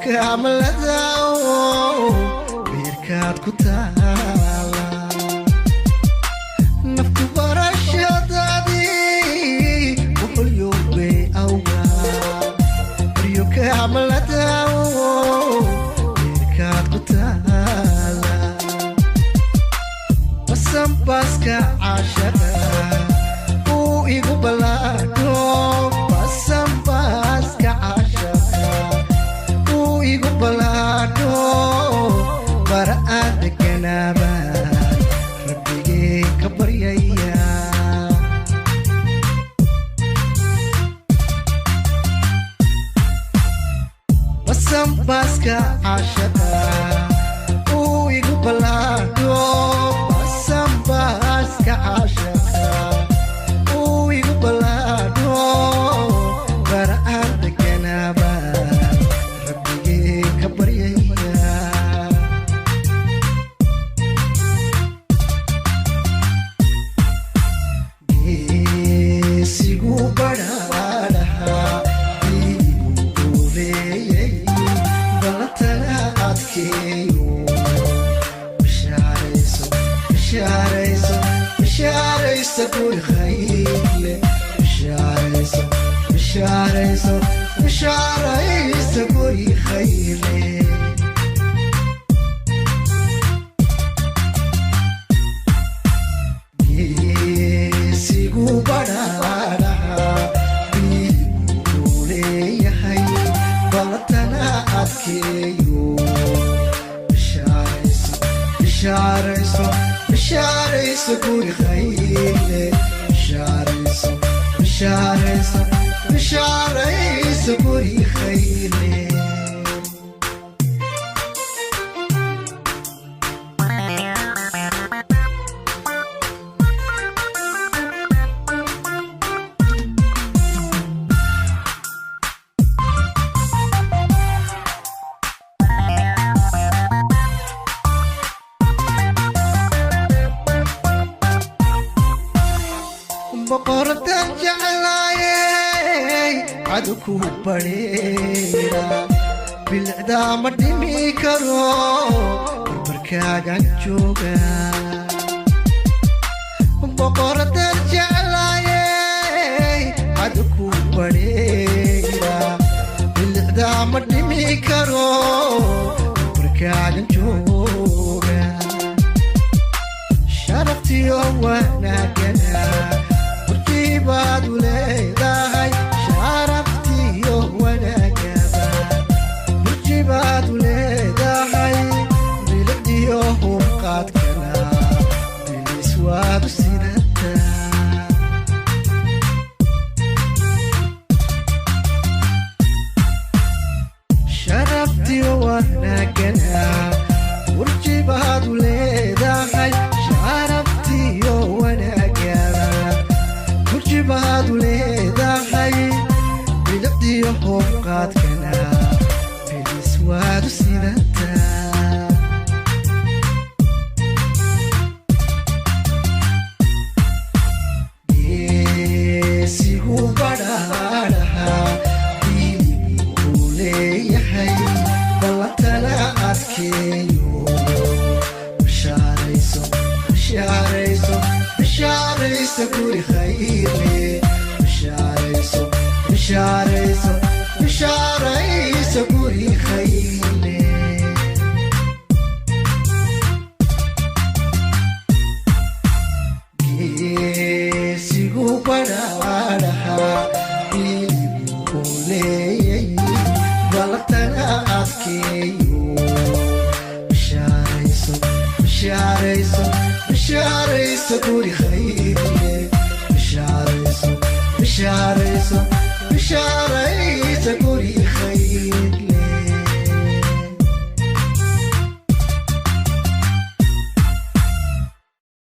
Kamalada beerkaad ku taala, naftu barashadaadii boqolyowbay awga. Baryo kamalada beerkaad ku taala, basanbaaska caashaqa uu igu ballaadho, basanbaaska caashaqa uu igu ballaadho, bara aan deganaabaan rabbigee ka baryaya. Basanbaaska caashaqa uu igu ballaadho, basanbaaska caashaqa uu igu ballaadho, bara aan deganaabaan rabbigee ka baryaya. Geesigu badhaadhaha igu duuleeyay, ballantana adkeeyo. Bishaarayso, bishaarayso, bishaarayso guri khayrle. Bishaarayso, bishaarayso, bishaarayso guri khayrle. Geesigu badhaadhaha igu leeyahay, ballantana adkeeyo. Bishaarayso, bishaarayso, bishaarayso guri khayrle. Bishaarayso, bishaarayso, bishaarayso guri khayrle. Boqoradan jeclaayey cadu ku badheera, bilicdaa ma dhimi karo, barbarkaagan jooga. Boqoradan jeclaayey cadu ku badheera, bilicdaa ma dhimi karo, barbarkaagan jooga. Sharaftiyo wanaagana burjibaad u leedahay, sharaftiyo wanaagaba burjibaad u leedahay, bilicdiyo hubqaadkana bilis waad u sidataa. Sharaftiyo wanaagana burjibaad u leedahay, sharaftiyo wanaagaba burjibaad u leedahay, bilicdiyo hubqaadkana bilis waad u sidataa. Geesigu badhaadhaha diigu leeyahay, ballantana adkeeyo. Bishaarayso, bishaarayso, bishaarayso guri khayrle. Bishaarayso, bishaarayso, bishaarayso guri khayrle. Geesigu badhaadhaha igu leeyay, ballantana adkeeyo. Bishaarayso, bishaarayso, bishaarayso guri